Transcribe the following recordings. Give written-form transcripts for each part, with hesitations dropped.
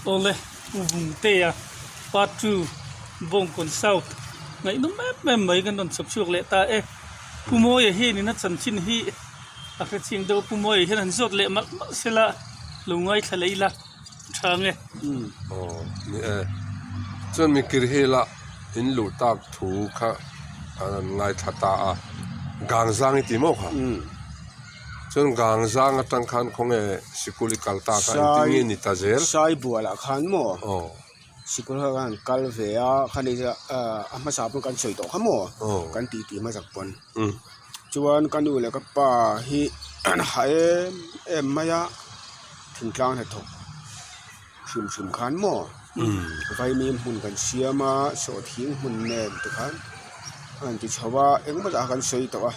Awle Vungtea part 2 Bawngkawn South ngaihnawm em em mai kan rawn chhawp chhuak leh ta e. Pu Mawia hianin a chanchin hi a hrechiang deuh a, Pu Mawia hian han zawt leh malh malh sela lo ngaithla leh ila tha nge. Aw ni e, chuan mikir hila in luh tak thu kha an ngaithla ta a, Gangzang i ti maw kha? Chuan Gangzang atang khan khawnge sikul i kal ta kha engtin nge ni ta zel? Saibualah khan maw? Aw. Sikul kha kan kal ve a, khani chu a hmasa pawn kan sawi tawh kha maw? Kan tih tih hmasak pawn. Chuan ka nu leh ka pa hi an hah em em mai a, thingtlang hnathawk hrim hrim khan maw? Vaimim hmun kan siam a, sawhthing hmun nen tikhan a han ti chho a, engemaw zah kha kan sawi tawh a.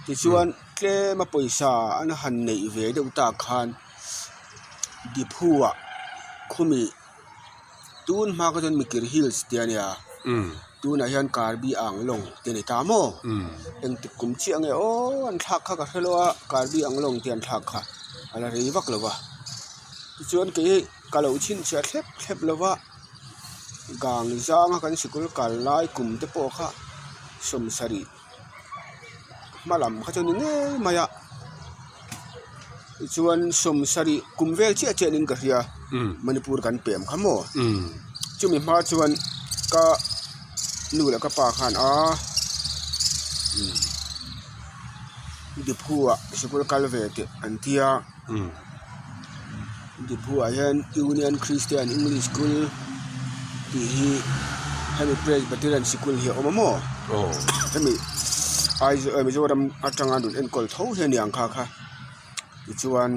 Tichuan tlema pawisa an han neih ve deuh tak khan Diphu-ah khumi tun hma kha chuan Mikir Hills tih a nia tunah hian Karbi Anglong tih a ni ta maw engtik kum chiah nge aw an thlak kha ka hre lo a Karbi Anglong tih an thlak kha a la rei vak lo va tichuan kei hi ka lo chhinchhiah thlep thlep lo va gang zanga kan sikul kal lai kum te pawh kha sawmsarih. Hma lam kha chu a ni ngei mai a tichuan sawmsarih kum vel chiah chiah niin ka hria Manipur kan pem kha maw chumi hma chuan ka nu leh ka pa khan a Diphu ah sikul kal ve tih an ti a Diphu ah hian Union Christian English School tih hi hemi Presbyterian sikul hi a awm a maw hemi Aizawl Mizoram atanga rawn enkawl tho hi a ni ang kha kha tichuan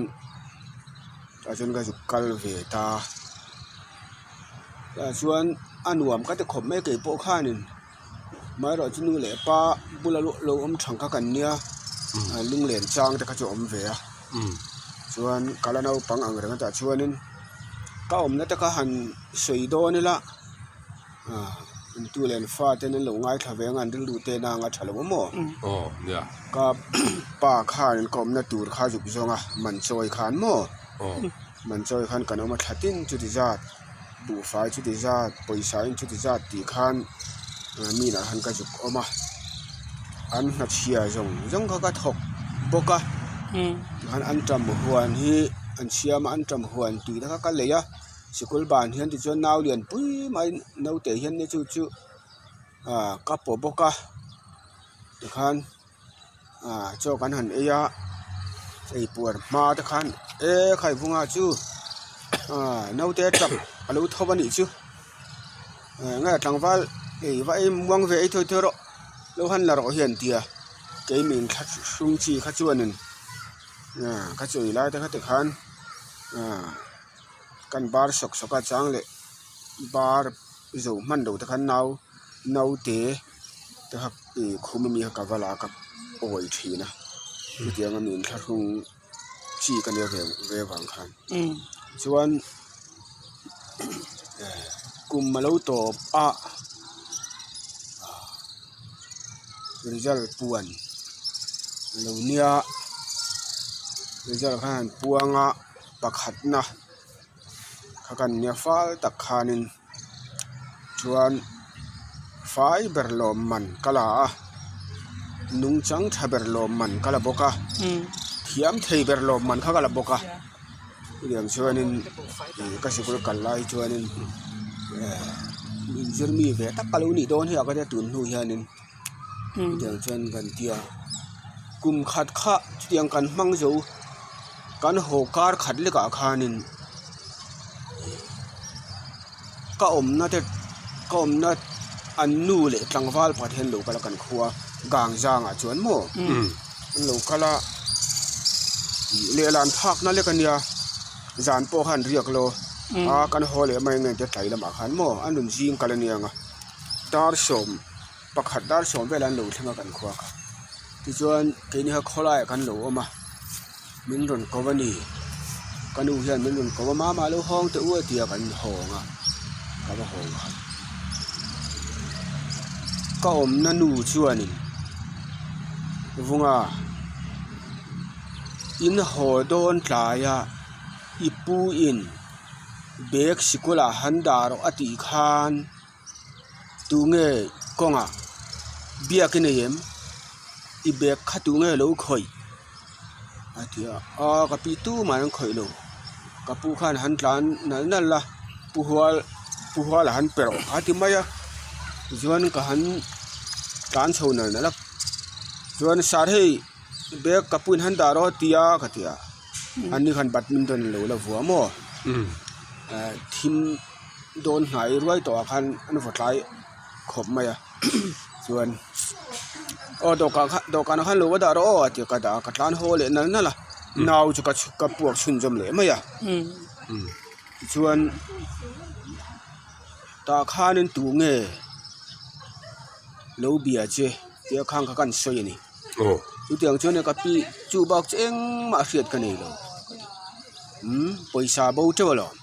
tah chuan ka zuk kal ve ta tah chuan a nuam ka ti khawp mai keipawh khanin. Amaherawh chu nu leh pa bula lo awm thang kha kan nia lunglen chang te kha chu a awm ve a chuan ka la naupang ang reng atah chuanin ka awmna te kha han sawi dawn ila ah tu leh an fa ten an lo ngaithla ve ang a an rilru te nang a tha lo maw ka pa khan ka awmna tur kha zuk zawng a man chawi khan maw man chawi khan kan awm a thla tin chuti zat. Buhfai chuti zat pawisa in chuti zat tih khan mi lah khan ka zuk awm a an hnachhia zawng zawng kha ka thawk bawk a tikhan an tam huan hi an siam a an tam huan tui te kha ka lei a sikul ban hian tichuan nau lian pui mai naute hian chu chu ah ka paw bawk a tikhan. Ah chaw kan han ei a ei puar hma te khan e khai vunga chu ah naute tap a lo tho a nih chu nge tlangval ei va ei muang ve ei thawi thawi rawh lo han la rawh hi an ti a keimi thla hrung chi kha chuanin ah ka chawi lai te kha ti khan ah kan bar sawk sawk a chang leh bar zo hman lo te khan nau naute. Te kha ih khum ami kha ka va la ka awi thin a chutiang a mi inthlahrung chi ka nia ve ve vang khan chuan kum a lo tawp a result puan a lo nia result khan an puang a pakhatna kha kan nia fal tak khanin. Chuan fai ber lawm man ka la a nungchang tha ber lawm man ka la bawk a thiam thei ber lawm man kha ka la bawk a chutiang chuanin ih ka sikul kal lai chuanin eh inzir mi ve tak ka lo nih dawn hi a ka tia tun hnu hianin chutiang chuan kan tia kum khat kha chutiang kan hmang zo kan haw kar khat lekah khanin. Ka awmna te ka awmna an nu leh tlangval pakhat hian lo kal a kan khua gang zangah chuan maw an lo kal a lehlan phakna lek a nia zan pawh khan riak lo a kan haw leh mai ang engtia tlai lamah khan maw an rawn zing kal a nia ang a dar sawm pakhat dar sawm velah an lo thleng a kan khua kha tichuan keini kha khawlaiah kan lo awm a. Min rawn ko a ni. Ka nu hian min rawn ko a, Mama lo hawng teh u a ti a, kan hawng a, ka va hawng kha. Ka awmna nu chuanin Vunga in haw dawn tlaia i pu in. Bag sikul ah han dah rawh a tih khan tunge kawngah biak i nei em i bag kha tunge lo khawih a ti a aw ka pi tumah an khawih lo ka pu khan han tlan nal nal a pu hual pu hual a han pe rawh kha ti mai a tichuan ka han tlan chho nal nal a chuan sir hei bag ka pu in han dah rawh a ti a ka ti a ani khan badminton lo la vua maw thim dawn hnai ruai tawh ah khan an vaw tlai khawp mai a chuan aw dawhkan kha dawhkanah khan lo va dah rawh aw a ti a ka dah a ka tlan haw leh nal nal a nau chu ka ka puak chhunzawm leh mai a tichuan tah khanin tu nge lo bia che tia khang kha kan sawi a ni chutiang chuan ka pi chu bak chu engmah hriat ka nei lo umm pawisa bo teuh alawm.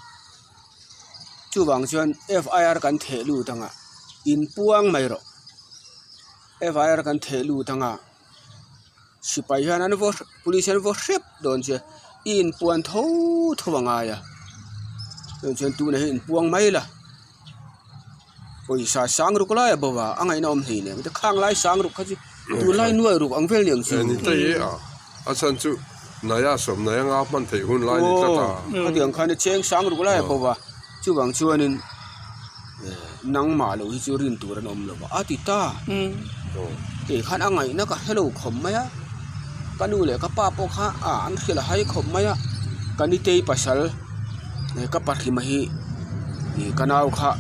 Chuvang chuan FIR kan theh lut anga inpuang mai rawh. FIR kan theh lut anga sipai hian an vaw police hian an vaw hrep dawn che i inpuan tho tho a ngai a chuan chuan tunah hian inpuang mai la pawisa sang ruk lai a bo a a ngaihna awm hlei nen khang lai sang ruk kha chu tunlai nuai ruk ang vel ni ang chu. A chhan chu Naya sawm Naya nga hman theih hun lai ni tlat a. Aw, khatiang khan a cheng sang ruk lai a ko va, chuvang chuanin nangmah lo hi chu rin tur an awm lo va, a ti ta. Kei khan a ngaihna ka hre lo khawp mai a, ka nu leh ka pa pawh kha a an hrilh a hai khawp mai a, ka nitei pasal ka pahlima hi ka nau kha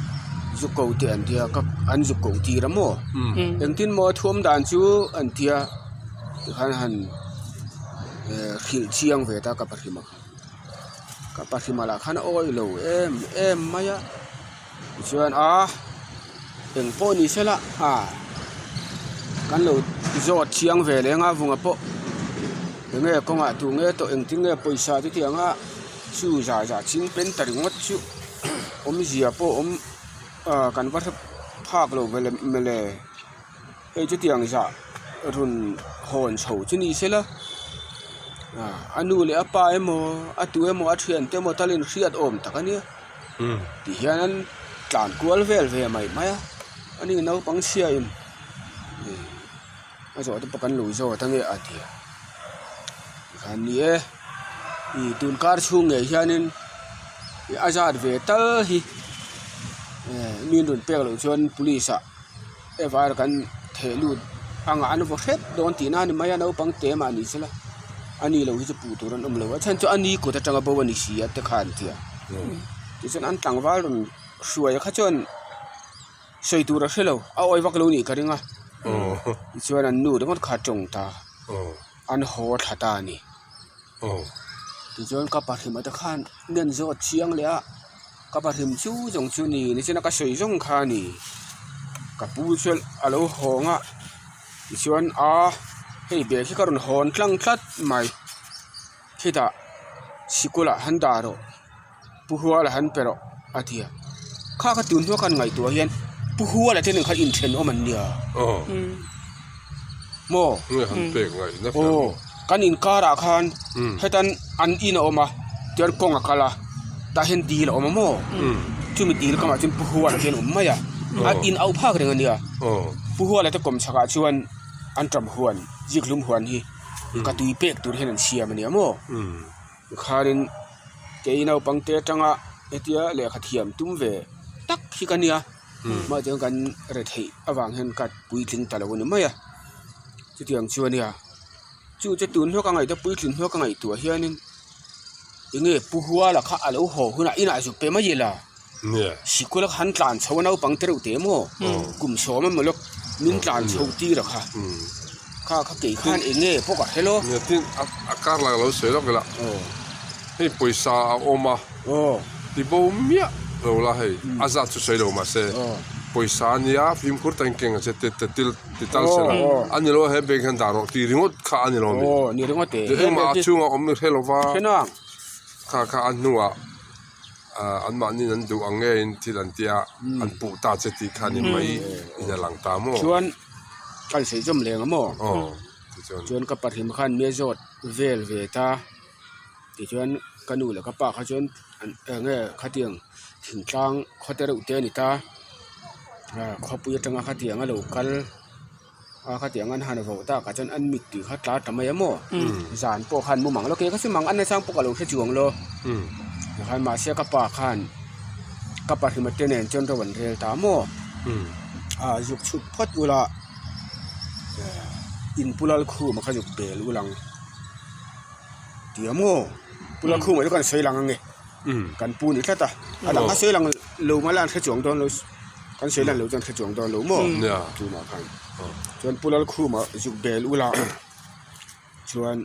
zu ko teh an tia ka an zu ko tir a maw engtin maw thuam dan chu an tia. Tikhan han hrilh chiang ve ta ka pahrima kha ka pahrima lah khan a awih lo em em mai a tichuan a eng pawh ni sela a kan lo zawt chiang ve leng a vunga pawh enge kawngah tu nge tawh engtin nge pawisa chu tiang a chu zah zah ching pen ta ringawt chu awmzia pawh awm kan va hre phak lo ve mawle. Hei chutiang zah rawn hawn chho chu ni se la a nu leh a pa emaw a tu emaw a thiante emaw tal in hriat awm tak a nia ti hian an tlan kual vel ve mai mai a ani naupang chhia in a zawh te pawh kan lo zawt ange a ti a tikhan ni e ih tun kar chhung ngei hianin a zat ve tal hi mi an rawn pek loh chuan police ah. FIR kan theh lut anga an vaw hrep dawn tihna a ni mai a naupang te mah ni sela a ni lo hi chu puh tur an awm lo a chhan chu a ni kut atanga bo a ni si a te kha an ti a tichuan an tlangval rawn hruai kha chuan sawi tur a hre lo a awi vak lo nih ka ring a tichuan an nu ringawt kha a tawng ta an haw thla ta a ni. Tichuan ka pahrim ate khan nen zawt chiang leh a ka pahrim chu zawng chu ni nichina ka sawi zawng kha a ni ka pu chu a lo hawng a tichuan a hei bag hi ka rawn hawn tlang tlat mai khitah sikul ah han dah rawh pu huala han pe rawh a ti a kha kha tun hnuah khan ngaihtuah hian pu huala te nen khan inthenawm an nia maw aw kan inkarah khan hetan an in a awm a chuan kawng a kal a tah hian dil a awm a maw chumi dil kamah chuan pu huala te an awm mai a a in auh phak reng a nia pu huala te kawm chhakah chuan an ṭam huan zikhlum huan hi ka tui pek tur hian an siam a nia maw. Tikhanin kei naupang te atanga hetia lehkha thiam tum ve tak hi ka nia mahse chuan kan retheih avang hian ka puitling ta lo a ni mai a chutiang chu a nia chu chu tun hlawk a ngaihtuah puitling hlawk a ngaihtuah hianin enge pu huala kha a lo haw hunah inah zuk pe mai ila sikul a han tlan chho a naupang te reuh teh maw kum sawm emaw lawk min tlan chho tir a kha kha kha kei khan eng nge pawh ka hre lo tin a kar lah lo sawi lawk ila hei pawisa a awm a ti bo miah lo la hei a zat chu sawi lo mahse pawisa a nia fimkhur takin keng ang che ti tal se la a ni lo a he bank hian dah rawh tih ringawt kha a ni lo a mi engmah a chhungah awm hre lo va kha kha a hnuah. Anmahniin an duh ang ngeiin thil an tia an puh ta che tih kha ni mai in a lang ta maw? Chuan kan sawi zawm leng a maw? Aw tichuan. Chuan ka pahrim khan mi a zawt vel ve ta tichuan Ka nu leh ka pa kha chuan an eng nge khatiang thingtlang khaw te reuh te a ni ta khawpui atanga khatiang a lo kal a khatiang an han vauh tak ah chuan an mit tih kha tla ta mai a maw zan pawh khan mu mang lo ke kha chu mang an nachang pawh ka lo hre chuang lo tikhan mahse ka pa khan ka pa hrima te nen chuan ro an rel ta maw ah zuk chhut phawt ula in pu lalkhuma kha zuk bel ul ang tia maw pu lalkhuma chu kan sawi lang ange kan pu ni tlat a a dang kha sawi lang lo mah la an hre chuang dawn lo. Kan sawi lan loh chuan hre chuang dawn lo maw tunah khan chuan Pu Lalkhuma zuk bel ula chuan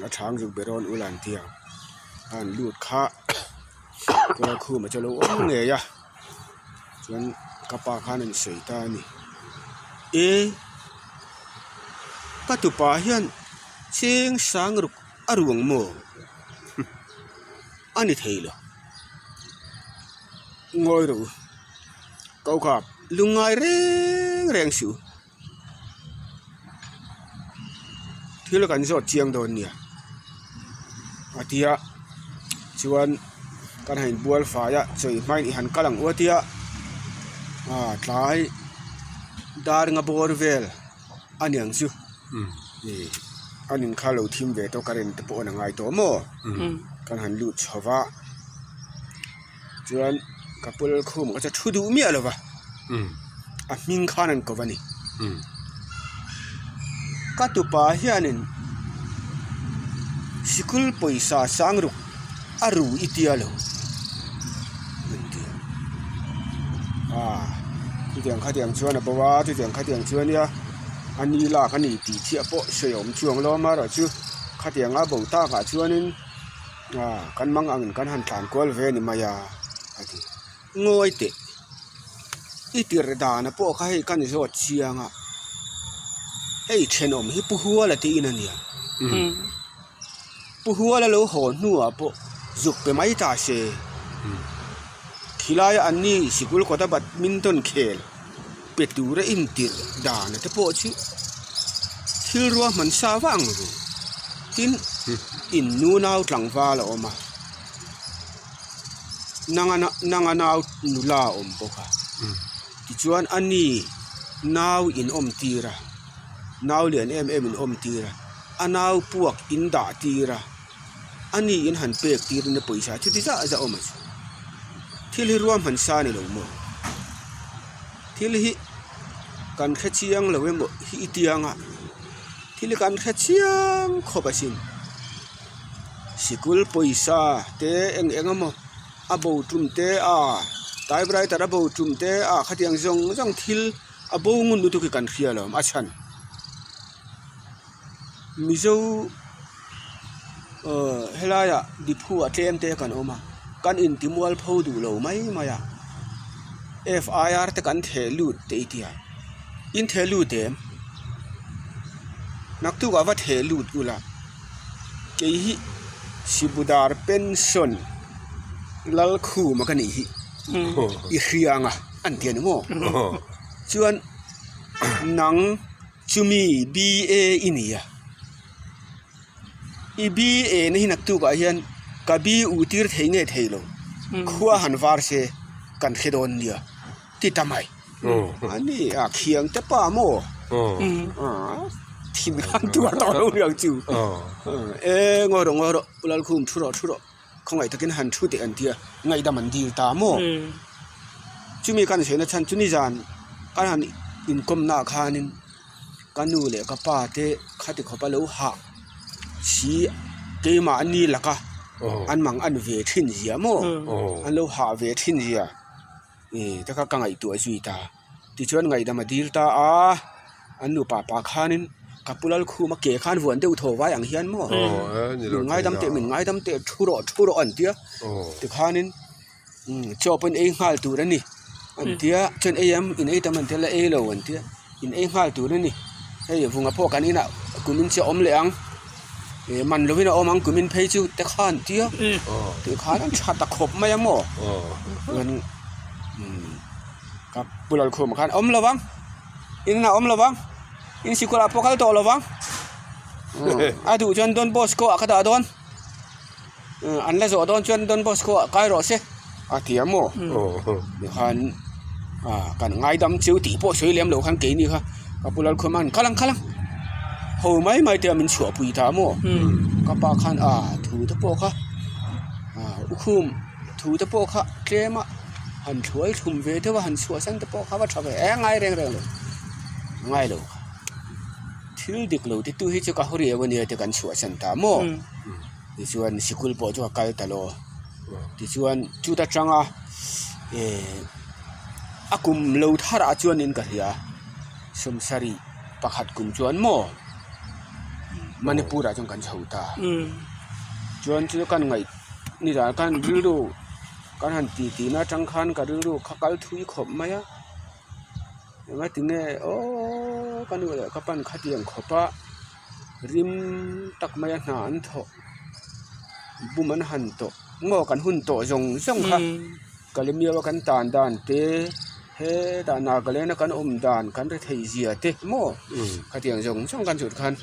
a chhang zuk be rawn ula an ti a a han lut kha Pu Lalkhuma chu a lo awm ngei a chuan ka pa khan a ni sawi ta a ni e ka tupa hian cheng sang ruk a ruang maw a ni thei lo. Ngawi rawh u, ko kha lungngai reng reng suh u. Thil kan zawt chiang dawn nia a ti a, chuan kan han inbual fai a, chawi hmain i han kal ang u a ti a, ah tlai dar nga bawr vel a niang chu a nin kha lo thim ve tawh current te pawh a na ngai tawh maw kan han lut chho va. Chuan ka pul khum ka chu thu duh miah lo va, a hming khan an ko va ni. Ka tupa hianin sikul pawisa sang ruk a ru i tia lo an ti a. Aaa chutiang khatiang chuan a bo a, chutiang khatiang chuan nia a ni lak a ni tih chiah pawh sawi awm chuang lo amaherawhchu khatianga bo takah chuanin. Ah kan mang angin kan han tlan kual ve a ni mai a a ti. Ngawi teh i tirh dana pawh kha hei kan zawt chiang a hei thenawm hi Pu Huala tiin a nia. Pu Huala lo haw hnuah pawh zuk pe mai ta se khilaia an ni sikul kawta badminton khel pe tura intirh dana te pawh chu thil ruahman sa vang ve. Tin, in nu nau tlangval a awm a, nanga nanga nau nula a awm bawk a. Tichuan a ni nau in awm tir a, nau lian em em in awm tir a, a nau puak in dah tir a, a ni in han pek tir in a pawisa chuti zah zah awm a chu. Thil hi ruahman sa a ni lo maw? Thil hi kan hre chiang lo emaw hi i tiang a. Thil hi kan hre chiang khawp asin. Sikul pawisa te eng eng emaw a bo tum te a typewriter a bo tum te a khatiang zawng zawng thil a bo ngun lutuk hi kan hria lo a chhan. Mizo aw helaiah diphu a tlem te kan awm a kan intimual pho duh lo mai mai a F I R te kan theh lut te i tia in theh lut em naktukah va theh lut ula kei hi Sibudar pension Lalkhuma ka nih hi i hria ang a an ti a ni maw chuan nang. Chumi BA i ni a, i BA na hi naktukah hian ka B u tir thei nge thei lo, khua han var se kan hre dawn nia ti ta mai. A ni a khiang te pa maw? Thin khan tuar tawh lo niang chu. E ngawi rawh ngawi rawh Pu Lalkhum thu rawh thu rawh khawngaih takin han thu teh an ti a, ngaihdam an dil ta maw? Chumi kan sawi na chhan chu nizan kan han inkawmna ah khanin ka nu leh ka pa te khati khawpa lo hah si keimahni laka an mang an ve thin zia maw? An lo hah ve thin zia ih te kha ka ngaihtuah zui ta. Tichuan ngaihdam a dil ta a, an nupa pa khanin ka pu Lalkhuma ke khan vuan deuh thaw vai ang hian maw min ngaidam teh min ngaidam teh thu rawh thu rawh an ti a, tikhanin chaw pawh in ei nghal tur a ni an ti a, chuan ei em in ei tam an ti a la ei lo an ti a, in ei nghal tur a ni hei vunga pawh kan inah kumin chu a awm leh ang ih man lovin a awm ang kumin phei chu te kha an ti a, tikhan an tha ta khawp mai a maw chuan umm. Ka pu Lalkhuma khan awm lo vang, in a awm lo vang, in sikul ah pawh kal tawh lo vang, a duh chuan Don Bosco ah ka dah dawn. An la zawh dawn chuan Don Bosco ah kai rawh se a ti a maw? Tikhan kan ngaidam chu tih pawh sawi lem loh khan keini kha ka pu Lalkhawma'n kal ang kal ang ho mai mai te a min chhuahpui ta a maw? Ka pa khan a thu te pawh kha u khum thu te pawh kha tlem a han thluai thlum ve deuh a han chhuahsan te pawh kha va tha ve e ngai reng reng lo ngai lo kha thil dik lo ti tu hi chu ka haw riau a nia te kan chhuahsan ta maw? Tichuan sikul pawh chu a kal ta lo. Tichuan chuta tanga eh a kum lo tharah chuanin ka hria sawmsarih pakhat kum chuan maw Manipur ah chuan kan chho ta. Chuan chu kan ngaih ni dan khan rilru kan han ti tihna atang khan ka rilru kha kal thui khawp mai a. Engatinge aww ka nu leh ka pan khatiang khawp a. Rim tak maia hna an thawh bum an han tawh maw kan hun tawh zawng zawng kha Kalemiau a kan tan dan te hetah Nagaland a kan awm dan kan ri theih zia te maw khatiang zawng zawng kan chhut khan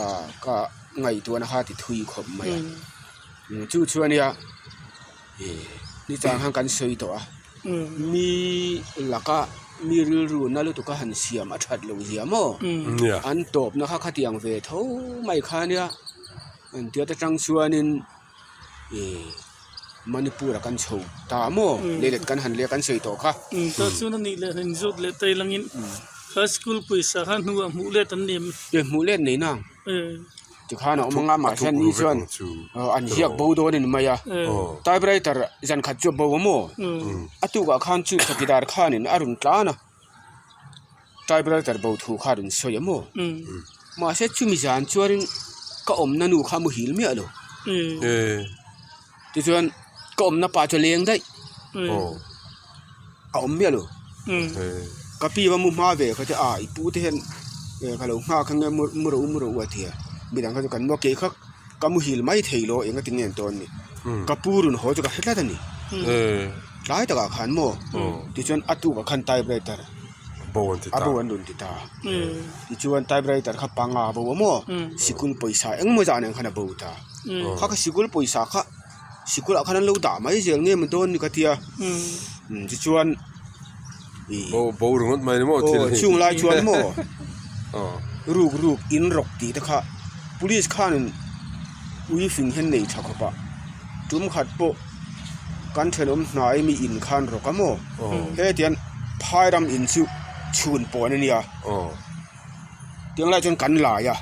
ah ka ngaihtuahna kha a ti thui khawp mai a chu chu ania ih nichang khan kan sawi tawh a. Mi laka mi rilru na lutuk a han siam a that loh zia maw? An tawpna kha khatiang ve tho mai kha nia an tiat atang chuanin ih Manipur ah kan chho ta maw? Leilet kan han leh kan sawi tawh kha. Tah chuan a nih leh han inzawt leh ta ilangin kha school pawisa kha hnuah hmuh let an ni em? Hmuh let nei nang. Tikhan a awm anga mahse ni chuan an ziak bo dawn a ni mai a, typewriter zan khat chu a bo a maw? A tukah khan chu chawkidar khanin a rawn tlan a, typewriter bo thu kha a rawn sawi a maw? Mahse chumi zan chuanin ka awmna nu kha a muhil miah lo. Tichuan ka awmna pa chu a leng daih, a awm miah lo. Ka pi va mu hma ve kha chu a i pu te hian ka lo nghak ang e mu rawh u mu rawh u a ti a, midang kha chu kan mu a kei kha ka muhil mai thei lo eng ati nge an tawn ni, ka pu rawn haw chu ka hre tlat a ni. Tlai takah khan maw tichuan a tukah khan typewriter a bo an rawn ti ta, tichuan typewriter kha panga a bo a maw sikul pawisa engemaw zah nen khan a bo ta. Kha ka sikul pawisa kha sikulah khan an lo dah mai zel nge maw dawn ni ka tia tichuan ih bo bo ringawt mai ni maw thil hi chung lai chuan maw ruk ruk in rawk tih te kha police khanin ui fing hian nei tha khawp a tum khat pawh kan thenawm hnai mi in khan rawk a maw hetiang phai ram in chu chhun pawn a nia. Tiang lai chuan kan lai a,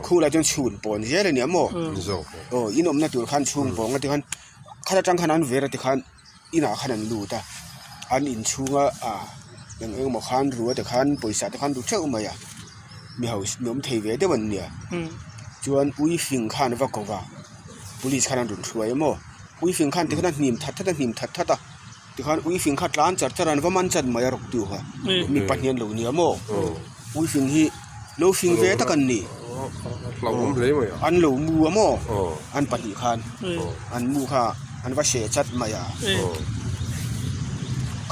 khu lai chuan chhun pawn zel a nia maw? Aw in awmna tur khan chhung pawng a tikhan khat atang khan an ver a tikhan inah khan an lut a, an inchhunga ah eng eng emaw khan ru a tikhan pawisa te khan ru theuh mai a, mi hausa mi awm thei ve deuh an nia. Chuan ui fing khan va ko va, police khan an rawn hruai a maw? Ui fing khan tikhan a hnim that that a hnim that that a. Tikhan ui fing kha tlan char char a an va man chat mai a rawk tu kha mi pahnih an lo nia maw ui fing hi lo fing ve tak an ni an lo mu a maw an pahnih khan an mu kha an va seh chat mai a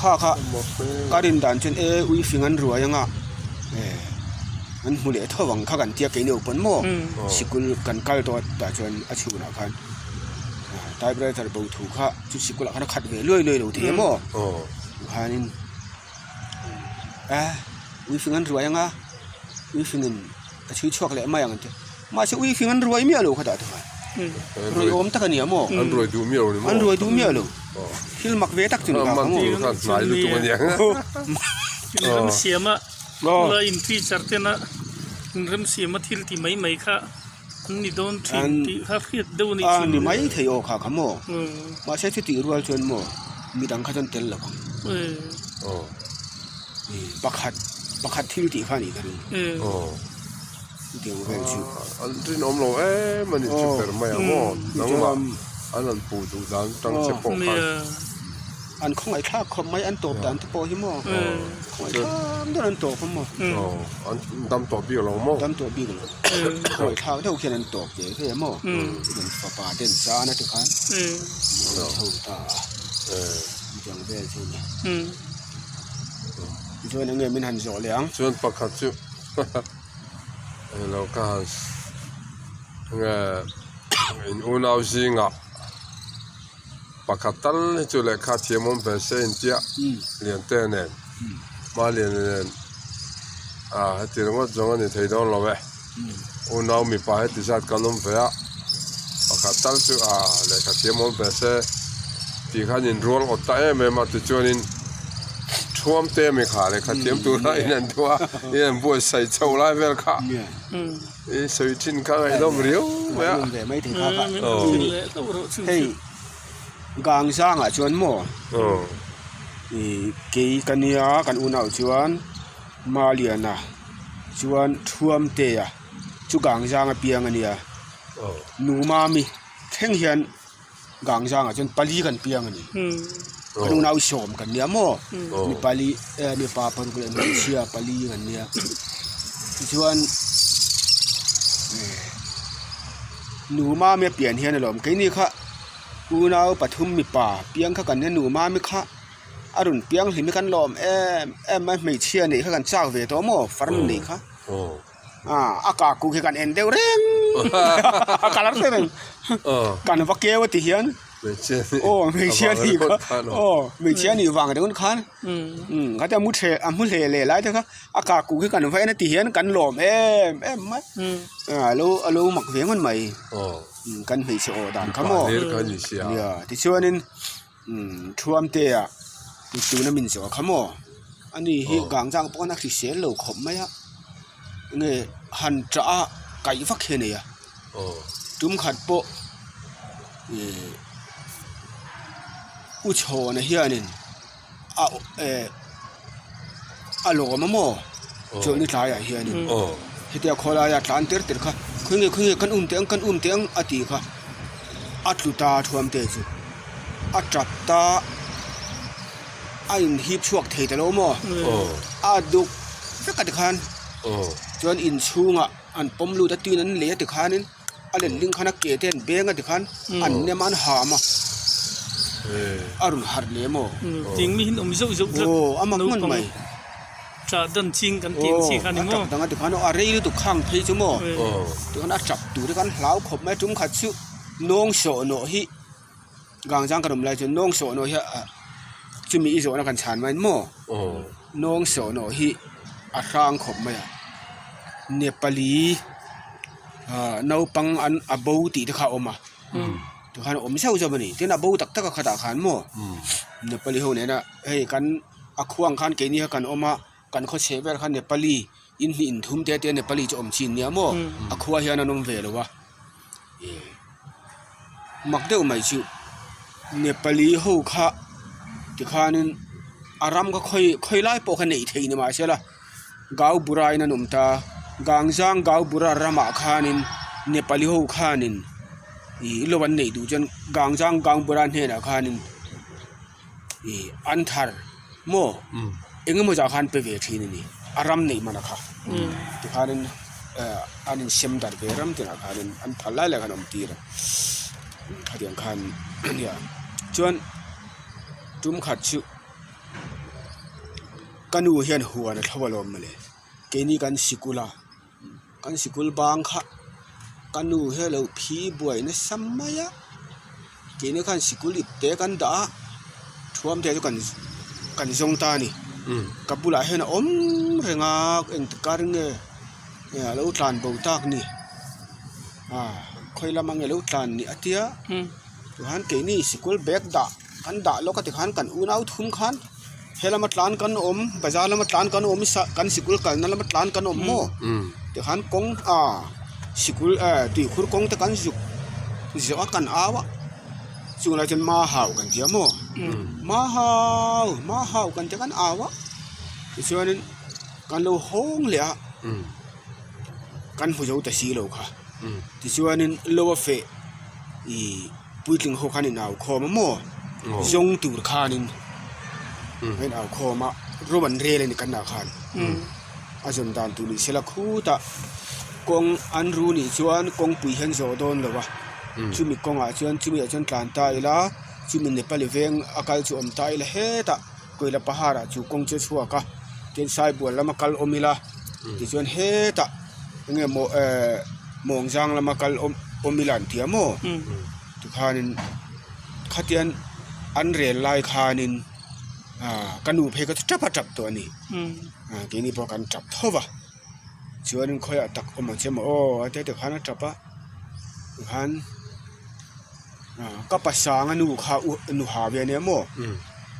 kha kha ka rin dan chuan e ui fing an ruai anga an hmu leh tho ang kha kan tia keini pawn maw sikul kan kal tawh tah chuan a chhunah khan typewriter bo thu kha. Chu sikulah khan a khat ve luai luai lo thei a maw khanin a ui fing an ruai anga ui fingin a chhui chhuak leh mai ang an ti mahse ui fing an ruai miah lo kha tah te khan ruai awm tak a ni a maw an ruai duh miah lo ni maw an ruai duh miah lo thil mak ve tak chu ni ta maw hnai lutuk a nia ram siama la in teacher tena ram siama thil ti mai mai kha An ni dawn thin tih kha hriat deuh a nih chu. A ni mai thei aw kha kha maw? Mahse chutih rual chuan maw midang kha chuan tel lo ang. Pakhat pakhat thil tih kha a nih ka ring. Chutiang vel chu. An rinawm lo em a nih chu ber mai ang maw? Nangmah an rawn puh duh dan tang che pawh khan. An khawngaih thlak khawp mai an tawp dan te pawh hi maw khawngaih thlak deuh an tawp a maw an dam tawh bik lo maw dam tawh bik lo khawngaih thlak deuh khian an tawp ve ve maw an fapa te an chan a tikhan an chho ta a chutiang vel chu a ni tichuan eng nge min han zawh leh ang chuan pakhat chu eng lo ka han eng nge in unau zingah. Pakhat tal hi chu lehkha thiam awm ve se intia Liante nen Maliana nen ah heti ringawt zawng a ni thei dawn lo e. Unau mipa heti zat kan awm ve a, pakhat tal chu ah lehkha thiam awm ve se tih khan inrual awt ta em em a tichuanin thuam te mi kha lehkha thiam tura in an duh a in an buatsaih chho lai vel kha. I sawi thin kha ngaihnawm riau mai a. Ngaihnawm ve mai thei kha kha. Hei gang zangah chuan maw i kei ka nia kan unau chuan Maliana chuan Thuamtea chu gang zang a piang a nia. Nu Mami thleng hian gang zangah chuan pali kan piang a ni. Kan unau sawm kan nia maw mi pali eh mipa paruk leh hmeichhia pali kan nia tichuan eh nu mami a pian hian alawm keini kha unau pathum mipa piang kha kan nia nu mami kha a rawn piang hlim hi kan lawm em em mai hmeichhia neih kha kan chak ve tawh maw farnu neih kha. A kah kuk hi kan en deuh reng a colour reng reng kan va keu a ti hian aw hmeichhia nih kha aw hmeichhia nih vang ringawt khan khatia mu the a mu hle leh lai te kha a kah kuk hi kan va en a ti hian kan lawm em em mai a lo a lo mak ve ngawt mai kan hmeichhe aw dan kha maw nia tichuanin. Thuamtea tuna min zawh kha maw ani hi gang zang pawh a hrisel lo khawp mai a nge han tah a kaih vak hi a nei a tum khat pawh ihh u chhawna hianin a eh a lawm a maw chawlhni tlaiah hianin hetia khawlaia tlan tir tir kha khawnge khawnge kan um teh ang kan um teh ang a tih kha a tlu ta thuam te chu a tap ta a inhip chhuak thei ta lo maw a duk vek a tikhan chuan inchhungah an pawm lut a tin an lei a tikhanin. a len ding khan a ke te an beng a tikhan an nem a an ham a a rawn harh leh maw ting mi hin awm zeuh zeuh tlat aw a mak hman mai tah dan ching kan tih ang chi kha ni maw aw a tap dang a tikhan a rei lutuk khang phei chu maw tikhan a tap tur hi kan hlau khawp mai tum khat chu nawng sawh nawh hi gang zang kan awm lai chuan nawng sawh nawh hi chumi i zawhna kan chhan mai maw nawng sawh nawh hi a hrang khawp mai a Nepali ah naupang an a bo tih te kha a awm a tikhan a awm zauh zauh a ni tin a bo tak tak a khatah khan maw Nepali ho nena hei kan a khuang khan keini kha kan awm a kan khaw chheh vel khan Nepali in hnih in thum te te Nepali chu awm chin nia maw a khua hian an awm ve lo a mak deuh mai chu Nepali ho kha tikhanin a ram kha khawi khawi lai pawh kha neih theih ni mahsela Gaubura in an awm ta Gangzang Gaubura ramah khanin Nepali ho khanin ih lo an neih duh chuan Gangzang Gaubura hnenah khanin ih an thar maw eng emaw zah khan pe ve thin a ni a ram neih man a kha tikhanin eh an insem darh ve ram tinah khanin an phal lai lai khan a awm tir a khatiang khan a nia chuan tum khat chu ka nu hian huan a thlo alawm mawle keini kan sikul a kan sikul bang kha ka nu hi a lo phi buai nasa mai a keini khan sikul ip te kan dah a thuam te chu kan kan zawng ta a ni ka bulah hian a awm reng a engti kar nge a lo tlan bo tak ni ah khawi lam ang nge a lo tlan ni a tia tichuan keini sikul bag dah kan dah lawk a tikhan kan unau thum khan he lama tlan kan awm bazar lama tlan kan awm kan sikul kalna lama tlan kan awm maw tikhan kawng ah sikul eh tuikhur kawng te kan zuk zawh a kan au a chung lai chuan mahau kan ti a maw mahau mahau kan ti a kan au a tichuanin kan lo hawng leh a kan hmu zo ta si lo kha tichuanin lo a feh ih. Puitling ho khan in au khawm a maw zawng tur khanin a in au khawm a rawm an rel a ni kan ah khan a zawn dan tur ni sela khutah kawng an ru nih chuan kawngpui hian zawh dawn lo a chumi kawngah chuan chumi ah chuan tlan ta ila chumi Nepali veng a kal chu awm ta ila hetah Koila pahar ah chu kawng chu a chhuak a tin Saibual lama kal awm ila tichuan hetah eng emaw ehh mawngzang lama kal awm awm ila an ti a maw tikhanin khatian. An rel lai khanin ka nu phei kha chu tap a tap tawh a ni. Keini pawh kan tap tho va. Chuanin khawiah tak awm ang che maw aw a tia tikhan a tap a. Tikhan ka pasanga nu kha nu ha ve ania maw?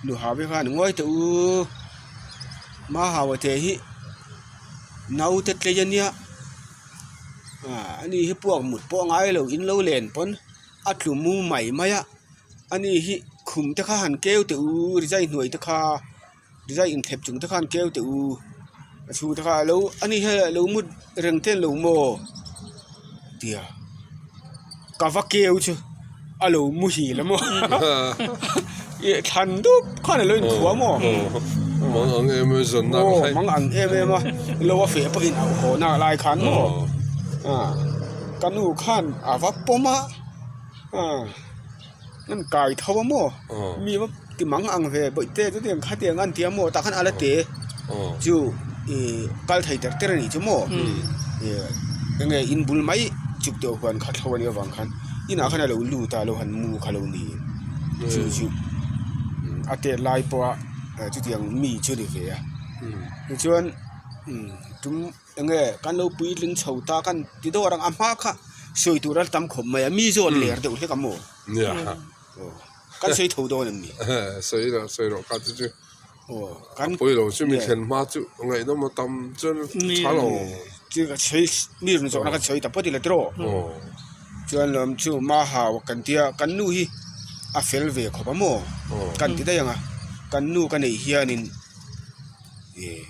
Nu ha ve khan ngawi teh u Mahawa te hi naute tlei ania ani hi puak mut pawh a ngai lo in lo len pawn a tlu mu mai mai a ani hi khum te kha han keu teh u rizai hnuai te kha rizai inthlep chung te khan keu teh u a chhung te kha alo ani hian alo mut reng ten lo maw tia ka va keu chu alo muhil a maw ih thlan dup khan alo inkhua maw mang ang em em zawn nak aw mang ang em em a lo a feh pawhin a haw nak lai khan maw ka nu khan a va pawm a an kai tho a maw mi va ti mang ang ve bawihte chu tiang khatiang an ti a maw tah khan a la te chu ih kal thei ter ter a nih chu maw ih enge in bul mai chuk tawh huan kha thlo a nih avang khan inah khan a lo lut a lo han mu kha lo ni chu chu a tet lai pawha chutiang mi chu a ni ve a tichuan tum. Enge kan lo puitling chho ta kan ti dawr ang a hma kha sawi tur a tam khawp mai a mi zawn ler deuh hlek a maw? Nia. Aw kan sawi tho dawn em ni? Sawi rawh sawi rawh kha chu chu. Aw kan pawi lo chu mi thlen hma chu ngaihnawm a tam chuan tha lo. Chu ka sawi mi rawn zawhna ka sawi ta pawt ila tiraw? Aw. Chuan lawm chu ma hau kan tia kan nu hi a fel ve khawp a maw? Kan ti daih ang a kan nu ka neih hianin ih.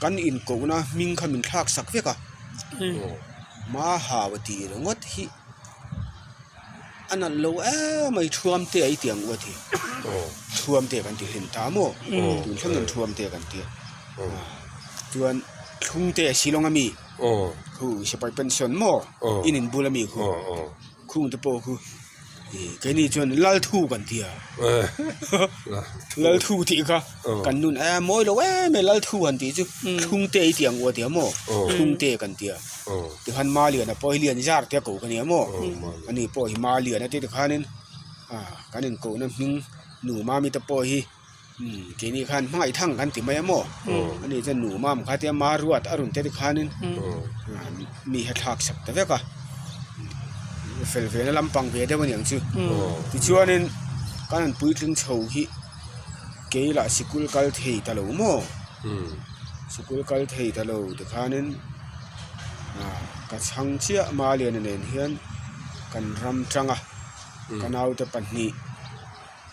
Kan inkohna hming kha min thlak sak vek a, Mahawa tih ringawt hi a nalh lo em mai Thuamte a i ti ang u a ti, Thuamte kan ti hlim ta maw, tun thleng hian Thuamte kan ti a, chuan Thlungte a Shillong ami khu sipai pension maw in inbul ami khu khungte pawh khu. Keini chuan Lalthu kan ti a, Lalthu tih kha kan nun a mawi lo em em Lalthu han tih chu Thlungte i tih ang u a ti a maw, Thlungte kan ti a, tikhan Maliana pawh hi Lianzar te a ko ka nia maw, ani pawh hi Maliana te tikhanin kan inkohna hming nu mami te pawh hi. Keini khan hmangaih thang kan ti mai a maw? Ani chuan nu mam kha tia ma ruat a rawn te tikhanin mi hi a thlak sak ta vek a, fel ve na lampang ve deuh a ni ang chu. Tichuanin kan han puitling chho hi kei lah sikul kal thei ta lo maw? Sikul kal thei ta lo tikhanin ka chhang chiah Maliana nen hian kan ram tang a, ka naute pahnih.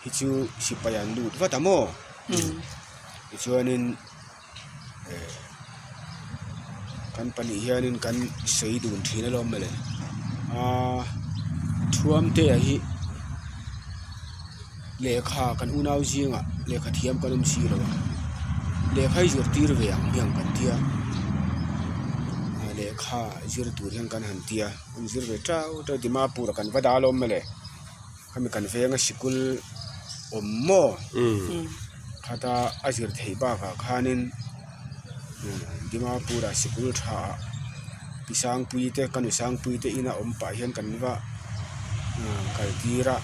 Hi chu sipai an lut vat a maw tichuanin eh kan pahnih hianin kan sawi dun thin alawm mawle aaa thuamte ah hi lehkha kan unau zingah lehkha thiam kan awm si lo a lehkha hi zirtir ve ang hmiang kan tia lehkha zir tur hian kan han tia an zir ve tau tau dimapur ah kan va dah alawm mawle. Khami kan venga sikul awm maw khata a zir theih bakah khanin Dimapur ah sikul tha ah pi Sangpui te ka nu Sangpui te ina awm pah hian kan va kal tir a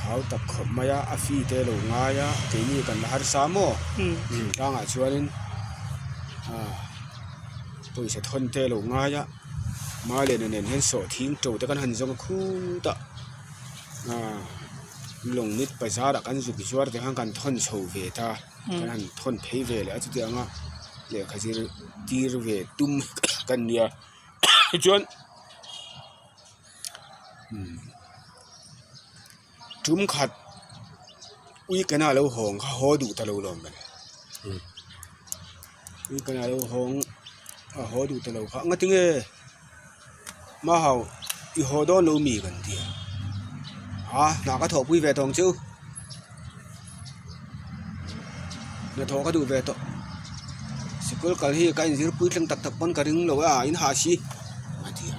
hau tak khawp mai a a fee te lo ngai a keini kan la harsa maw tlangah chuanin pawisa thawn te lo ngai a. Maliana nen hian sawhthing to te kan han zawng a khutah aaa lawngmit bazar ah kan zuk zuar te khan kan thawn chho ve ta kan han thawn phei ve leh a chutiang a lehkha zir tir ve tum kan nia tichuan umm tum khat weekend ah a lo hawng kha haw duh ta lo lawm mawle weekend ah a lo hawng a haw duh ta lo kha nga tinge mahau i haw dawn lo mi kan ti a a hna ka thawhpui ve tawng chu hnathawh ka duh ve tawh sikul kal hi ka inzir puitling tak tak pawn ka ring lo a in hah si a ti a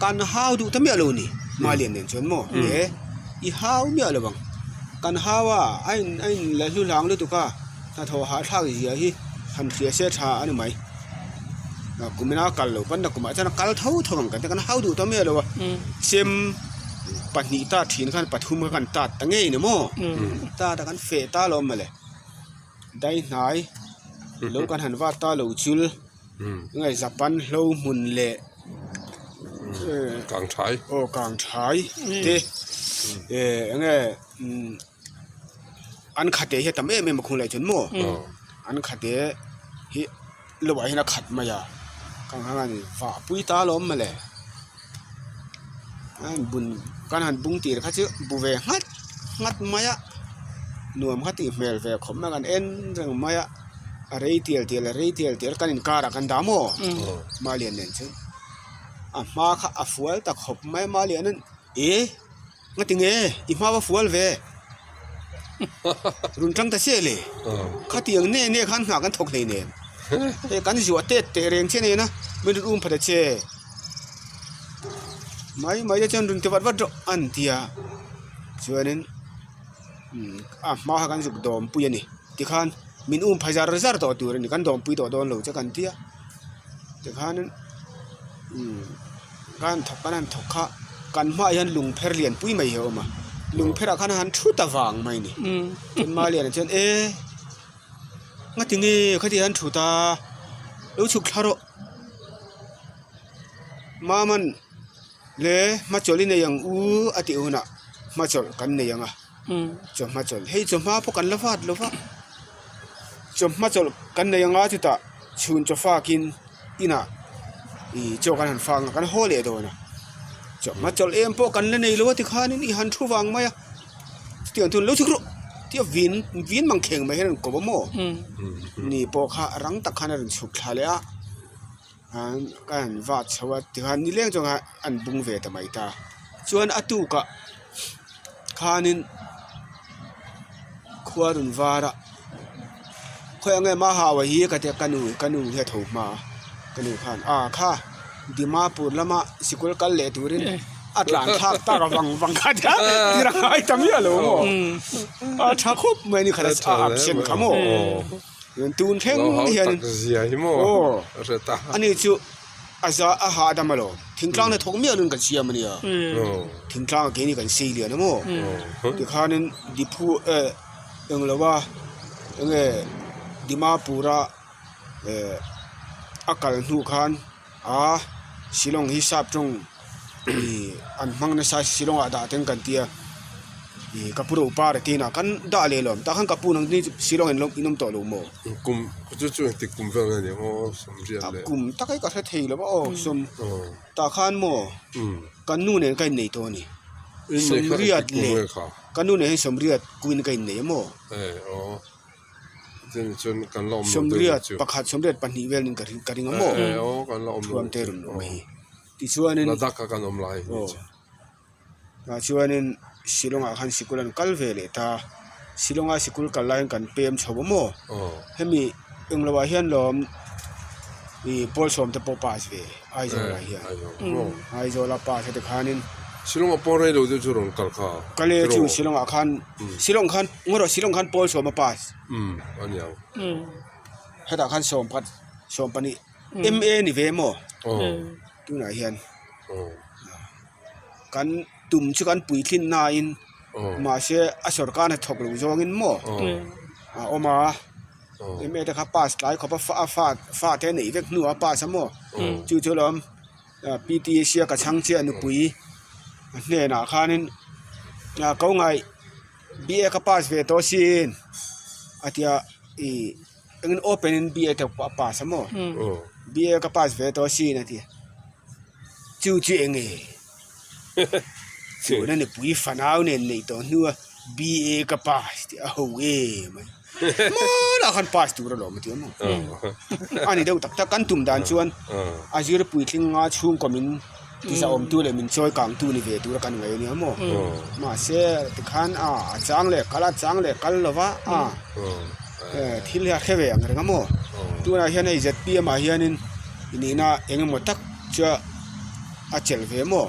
kan hau duh ta miah lo ni Malian nen chuan maw e i hau miah lo ang kan hau a a in a in la hlu hlang lutuk a hnathawh hahthlak zia hi han hria se tha a ni mai kumina kal lo pawn na kumah chuan a kal tho tho ang kan ti kan hau duh ta miah lo a sem. Pahnih tat thin khan pathum kha kan tat ta ngei ni maw? Tat a kan feh ta alawm mawle. Dai hnai lo kan han vat ta lo chul nge Japan hlo hmun leh Kang thai. Aw kang thai te enge an khate hi a tam em em a khung lai chuan maw an khate hi lo ah hian a khat mai a kang khan a ni vah pui ta alawm mawle an bun kan han bung tir kha chu bu ve nghat nghat mai a nuam kha tih hmel ve khawp mai a kan en reng mai a a rei tial tial a rei tial tial kan inkarah kan dah maw Malian nen chuan a hma kha a fual ta khawp mai a Malianin e. Nga ti nge i hma va fual ve? Run tang ta chiah le. Khatiang ne ne khan hna kan thawk hlei nen. Hei kan zuah tet teh reng che nena min rawn um pha ta che. Mai mai te chuan run ti vat vat rawh an ti a. Chuanin a hma kha kan zuk dawm pui a ni. Tikhan min um pha zar zar tawh tur a ni. Kan dawm pui tawh dawn lo che kan ti a. Tikhanin umm. Kan thawk kan han thawk kha kan hmaah hian lung pher lian pui mai hi a awm a lung pherah khan a han thu ta vang mai a ni chuan Maliana chuan e ngati nge khati han thu ta lo chhuk thla rawh Maman le hmachawlh i nei ang u a tih hunah hmachawlh kan nei ang a chawhma chawlh hei chawhma pawh kan la vat lo va chawhma chawlh kan nei ang a chutah chhun chaw fakin. Inah ih chaw kan han fang a kan haw leh dawn a chawhma chawlh em pawh kan la nei lo a tikhanin i han thu vang mai a chutiang chuan lo chhuk rawh tia vin vin mang kheng mai hian an kawp a maw ni pawh kha rang tak khan a rawn chhuk thla leh a an ka han vat chho a tikhan nileng chuan khan an bung ve ta mai ta chuan a tukah khanin khua rawn var a. Khawi ang em a hau a hi ka tia ka nu ka nu hi a tho hma a ka nu khan a kha Dimapur lama sikul kal leh turin a tlan thlak tak a vang vang kha tia tir a ngai ta miah lo maw a tha khawp mai a ni khat a absent kha maw tun thleng hian aw ani chu a za a hahdam alawm thingtlang na thawk miah lo in kan siam a nia thingtlang ah keini kan sei lian a maw tikhanin diphu eh. Eng lo a enge Dimapur a eh a kal hnu khan a Shillong hi sap tawng ih an hmang nasa Shillong ah dah ten kan tia ih ka pu ro par te inah khan dah leh lo tah khan ka pu nang ni Shillong in awm tawh lo maw. Kum chu chu engtik kum vel nge ni aw sawmriat leh. Kum tak hi ka hre thei lo a aw sawm tah khan maw kan nu nen ka innei tawh a ni sawmriat leh. Ka nu nen hian sawmriat kumin ka innei a maw? Sawmriat pakhat sawmriat pahnih vel in ka ring ka ring a maw? Thuam te rawn awm hi. Tichuanin aw tah chuanin Shillong ah khan sikul an kal ve leh ta. Shillong a sikul kal laiin kan pem chho a maw? Hemi englo ah hian lawm ih pawl sawm te pawh pass ve Aizawl ah hian Aizawl a pass a tikhanin Shillong ah pawh rei lo deuh chu rawn kal kha kal e chu Shillong ah khan Shillong khan ngaw rawh Shillong khan pawl sawm a pass a ni ang hetah khan sawm pakhat sawm pahnih M_A ni ve maw tunah hian kan tum chu kan puitlin nain mahse a sawrkar hnathawk lo zawngin maw a awm a. M_A te kha pass tlai khawp a a fa fa te neih vek hnuah a pass a maw chu chu lawm P_T sia ka chhang chiah nupui a hnenah khanin ko ngai B_A ka pass ve tawh sin a tia ih engin open in B_A te pawh a pass a maw B_A ka pass ve tawh sin a tia chu chu eng nge Chuan a nupui fanau nen neih tawh hnua BA ka pass tih a ho em mai. Hmanah khan pass tur alawm a ti a maw? A ni deuh tak tak kan tum dan chuan a zir puitling nga chhungkaw min tizahawmtu leh min chawi kangtu ni ve tura kan ngaih a nia maw? Mahse tikhan a a chang leh kal a chang leh kal lova a thil hi a hre ve ang reng a maw? Tunah hian hei zpm ah hianin nihna eng emaw tak chu a. a chelh ve maw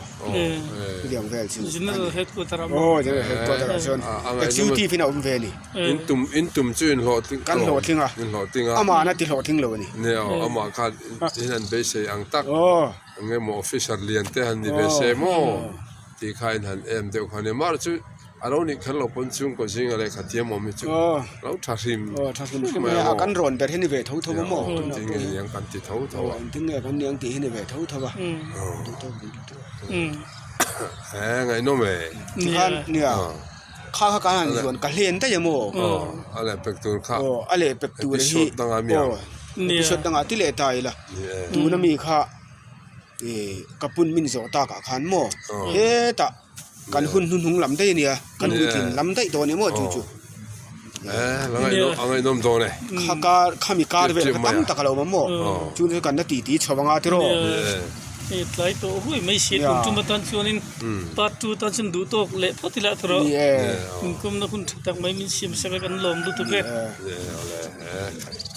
chutiang vel chu General headquarter ah aw general headquarter ah chuan executive in a awm ve a ni in tum in tum chu in hlawhtling kan hlawhtling a in hlawhtling a amah na ti hlawhtling lo a ni ne aw amah khan in han beisei ang tak eng emaw officer lian te han ni ve se maw. Tih kha in han em deuh kha a nia. Mahra chu a lo nih kher lo pawn chhungkaw zinga lehkha thiam awm hi chu a lo tha hrim hrim mai a maw. Kan rawn ber hi ni ve tho tho a maw. Engtin nge niang kan ti tho tho a. Engtin nge kan niang tih hi ni ve tho tho a. E ngaihnawm e. Tikhan nia kha kha kan han zuan ka hlen daih a maw. A leh pek tur kha. A leh pek tur hi. Episode dangah mi ang. Episode dangah ti leh ta ila. Tuna mi kha. Ka pun min zawh takah khan maw hetah kan hun hnuhnung lam daih a nia kan puitlin lam daih tawh a ni maw chu chu. Kha kar khami kar vel kha tam tak a lo awm a maw chu chu kan la titi chho anga tiraw. Hei tlai tawh hui mai si kum tum atan chuanin part 2 tan chuan duh tawk leh phawt ila tiraw. Inkumna hun tha tak mai min siam sak a kan lawm lutuk e.